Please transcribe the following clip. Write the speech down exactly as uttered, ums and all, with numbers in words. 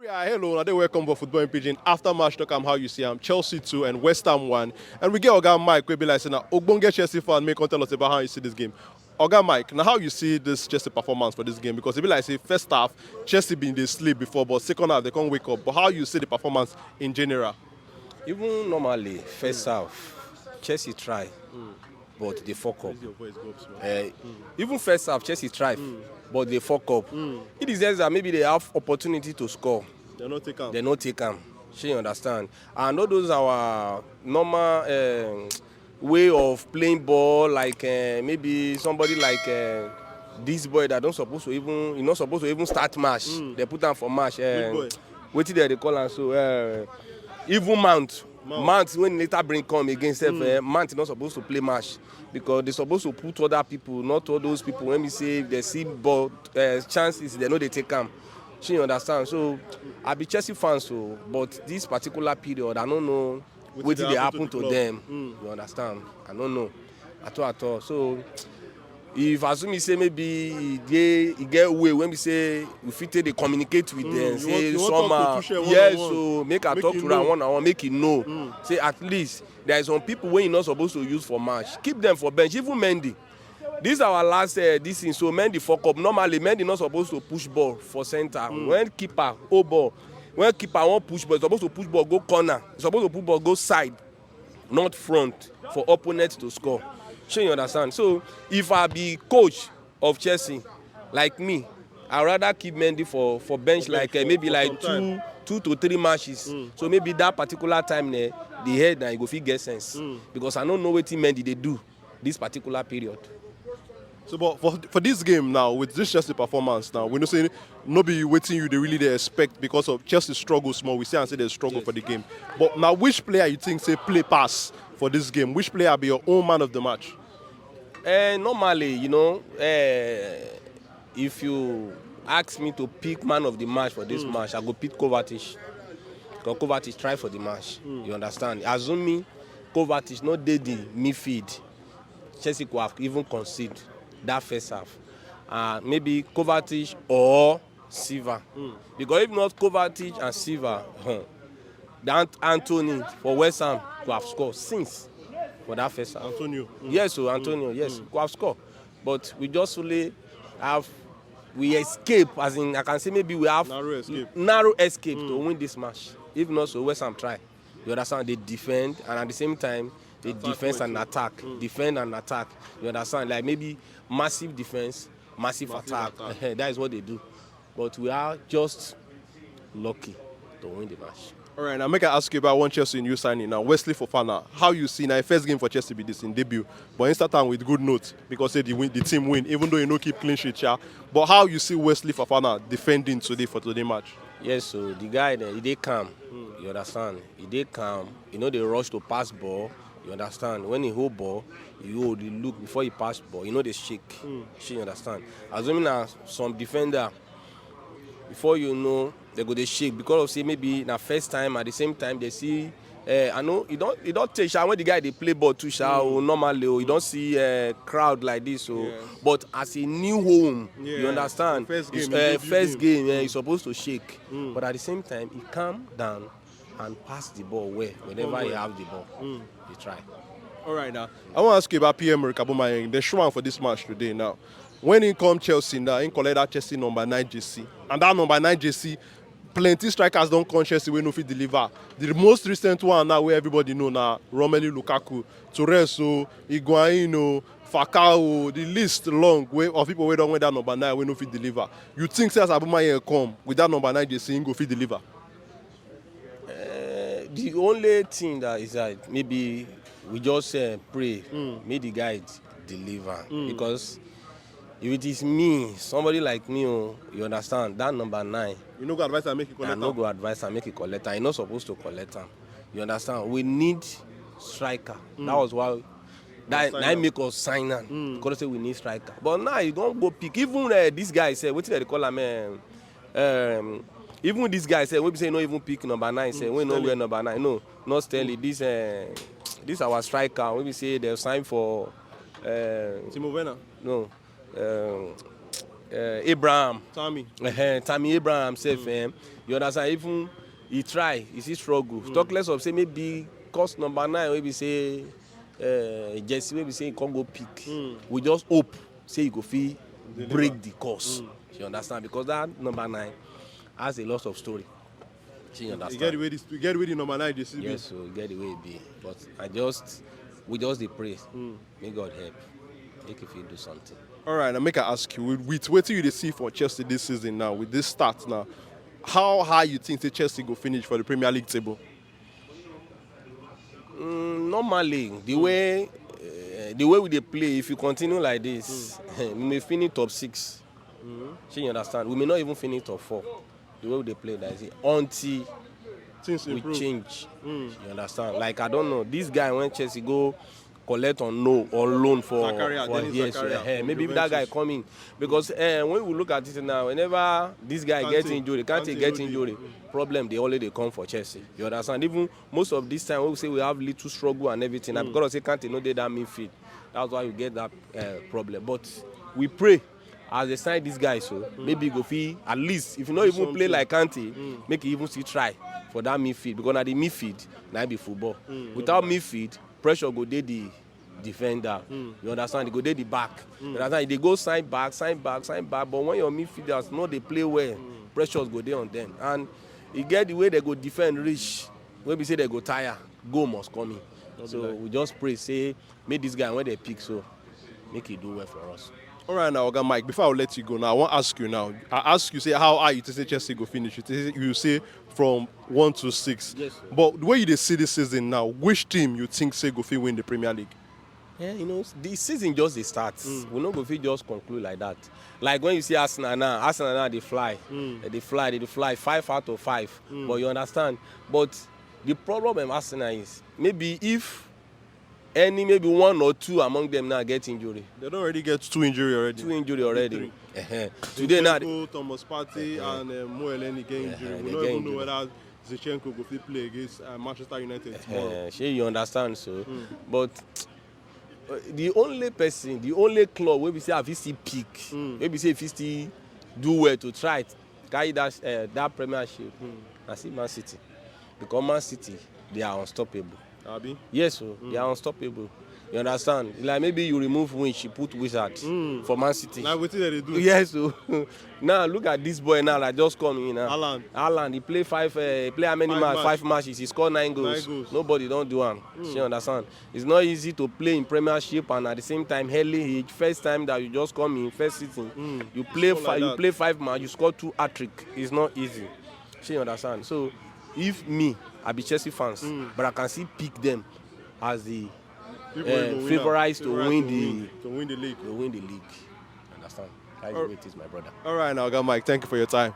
Yeah, hello, and they welcome for Football in Pidgin. After match talk, am how you see am. Chelsea two and West Ham one. And we get Oga Mike, we be like, say, na Ogbonge Chelsea fan, make come tell us about how you see this game. Oga Mike, now how you see this Chelsea performance for this game? Because it be like, say, first half, Chelsea been dey sleep before, but second half, they can't wake up. But how you see the performance in general? Even normally, first half, Chelsea try, but they fuck up. Raise your voice, go up small. Eh, Even first half, Chelsea try, but they fuck up. It is just that maybe they have opportunity to score, They no take am. they no take am. Shey you understand? And all those our normal um, way of playing ball, like uh, maybe somebody like uh, this boy that don't supposed to even, he not supposed to even start match. They put am for match. Uh, Boy. Wetin dem dey call am so? Uh, even Mount. Mount. Mount when later bring come again sef, uh, Mount not supposed to play match because they supposed to put other people, not all those people when we say if they see ball uh, chances, they know they take am. Shey you understand? So I be Chelsea fan, so but this particular period, I don't know Wetin wetin dey dey happen happen to to the them. You understand? I don't know at all, at all. So if assume say maybe e dey e get way when we say we fit take dey communicate with them, You say want- you want talk to somehow, Tuchel one yes, on one. So make I Make talk him to am know. One on one, make he know. Say at least there is some people wey you not supposed to use for match. Keep them for bench, even Mendy. This our last uh, this thing, so Mendy fuck up. Normally, Mendy not supposed to push ball for center. When keeper hold ball, when keeper wan push ball, e suppose to push ball go corner. E suppose to push ball go side, not front for opponent to score. Shey you understand? So if I be coach of Chelsea, like me, I rather keep Mendy for for bench For like bench uh, for- maybe for like some time. two two to three matches. So maybe that particular time, eh, the head na e go fit get sense because I no know wetin Mendy dey do this particular period. So, but for, for this game now, with this Chelsea performance now, we know say no be wetin you dey really dey expect because of Chelsea struggle small. We see and say they struggle for the game. But now, which player you think say play pass for this game? Which player be your own man of the match? Uh, normally, you know, uh, if you ask me to pick man of the match for this match, I go pick Kovacic. Because Kovacic try for the match. You understand? Assuming Kovacic no dey the midfield, Chelsea could have even conceded that first half. Uh, maybe Kovacic or Silva. Because if not Kovacic and Silva, huh, that Anthony for West Ham could have scored since for that first half. Antonio. Yes, so Antonio, yes, could have scored. But we just only have we escape, as in I can say maybe we have Narrow escape. Narrow escape to win this match. If not so, West Ham try. You understand? They defend, and at the same time they Attack defense well and too. Attack, defend and attack. You understand? Like maybe massive defense, massive, Massive attack. attack. Eh, that is what they do. But we are just lucky to win the match. All right, now make I ask you about one Chelsea new signing now, Wesley Fofana. How you see now? First game for Chelsea be this in debut, but he start am with good note because say the win, the team win, even though he no keep clean sheet, sha. But how you see Wesley Fofana defending today for today match? Yes, so the guy there, he dey calm. You understand? He dey calm. He no dey rush to pass ball. You understand? When he hold ball, he hold, he look before he pass ball. He no dey shake. Shey you understand? Assuming na some defender, before you know, they go dey shake because of say maybe na first time. At the same time, they see. Uh, I know you don't you don't take sha when the guy dey play ball too sha, oh, normally, oh, you don't see uh, crowd like this, oh. Yeah. But as a new home, you Yeah. Understand? First game, It's, he uh, debut first game. Game, yeah, he's supposed to shake. But at the same time, he calm down and pass the ball well whenever he well. Have the ball. He try. All right now, I want to ask you about Pierre-Emerick Aubameyang. They show am for this match today now. When he come Chelsea now, he collect that Chelsea number nine jersey, and that number nine jersey, plenty strikers don come Chelsea wey no fit deliver. The most recent one now wey everybody know na Romelu Lukaku, Torres o, Higuain o, Falcao o, the list long wey of people wey don wear that number nine wey no fit deliver. You think say as Aubameyang come with that number nine jersey, he go fit deliver? Uh, the only thing that is that maybe we just uh, pray, make the guy deliver. Because if it is me, somebody like me, oh, you understand, that number nine, You no go advise am make he I collect no am. Go advise am make he collect am. He not supposed to collect am. You understand? We need striker. That was why that Sign na am. Make us sign am. Because say we need striker. But now you don't go pick. Even uh, this guy say, what did they call him? Um, um, even this guy say, we say no even pick number nine. Say we no Sterling. Wear number nine. No, not Sterling. This uh, this our striker. We say they sign for. Uh, Timo Werner. No. Um, uh, Abraham. Tammy. Uh, Tammy Abraham sef, mm. um, you understand? Even he try, he still struggle. Mm. Talk less of say maybe cause number nine wey be say uh, Jesse wey be say he come go pick. Mm. We just hope say he go fit break the course. Mm. You understand? Because that number nine has a lot of story. You understand? You get the way this, you get the way the number nine this. Yes, so you get the way it be. But I just, we just dey pray. Mm. May God help. Make if you do something. All right, now make I ask you, with, with what you dey see for Chelsea this season now, with this start now, how high you think say Chelsea go finish for the Premier League table? Mm, normally, the way uh, the way we dey play, if you continue like this, mm. we may finish top six. Mm. Shey you understand? We may not even finish top four. The way we dey play, that is it. Until things we improve. Change. Mm. You understand? Like, I don't know. This guy when Chelsea go collect on no or loan for, Zakaria, for years. Zakaria, uh, maybe if that guy come in, because uh, when we look at it now, whenever this guy Kante, gets injury, Kante, Kante get injury, problem they only they come for Chelsea. You understand? Even most of this time when we say we have little struggle and everything, mm. because of say Kante no dey that midfield, that's why you get that uh, problem. But we pray as they sign this guy, so mm. maybe go fit at least if you no even play like Kante, mm. make he even still try for that midfield, because na the midfield na be football. Mm. Without midfield, pressure go dey the defender. Mm. You understand? They go dey the back. Mm. You understand? They go sign back, sign back, sign back. But when your midfielders no dey play well, mm. pressures go dey on them. And you get the way they go defend reach, wey be say they go tire, goal must come in. So we just pray say make this guy when they pick so make he do well for us. All right now, Oga Mike, before I let you go now, I wan ask you now. I ask you say how high you think say Chelsea go finish? You say, you say from one to six. Yes, sir. But the way you dey see this season now, which team you think say go fit win the Premier League? Yeah, you know, the season just dey start. Mm. We no go fit just conclude like that. Like when you see Arsenal now, Arsenal now dey fly. Mm. They dey fly, they dey fly five out of five. Mm. But you understand? But the problem with Arsenal is maybe if any, maybe one or two among them now get injury. They don already get two injury already. Two injury already. Three. Uh-huh. Today now, Zinchenko, Thomas Partey, uh-huh. and uh, Mo Elneny get injury. Uh-huh. We no even know whether Zinchenko go fit play against uh, Manchester United tomorrow. Uh, shey you understand so? Mm. But uh, the only person, the only club wey be say I fit still pick, mm. wey be say I fit still do well to try carry that uh, that Premiership, mm. I see Man City, because Man City they are unstoppable. Abi? Yes, so mm. they are unstoppable. You understand? Like maybe you remove Winch, you put Wizard mm. for Man City. Like wetin dem dey do? Yes, so now look at this boy now that just come in now. Haaland. Haaland, he play five, uh, he play how many matches? Five matches. He scored nine goals. Nine goals. Nobody don't do am. Mm. You understand? It's not easy to play in Premiership and at the same time early age. First time that you just come in, first season, mm. you play five, like you play five match, you score two hat trick. It's not easy. You understand? So if me, I be Chelsea fans, mm. but I can still pick them as the uh, favorites to win the to win the league. To win the league. Understand? That's the way it is, my brother. All right, now, Oga Mike, thank you for your time.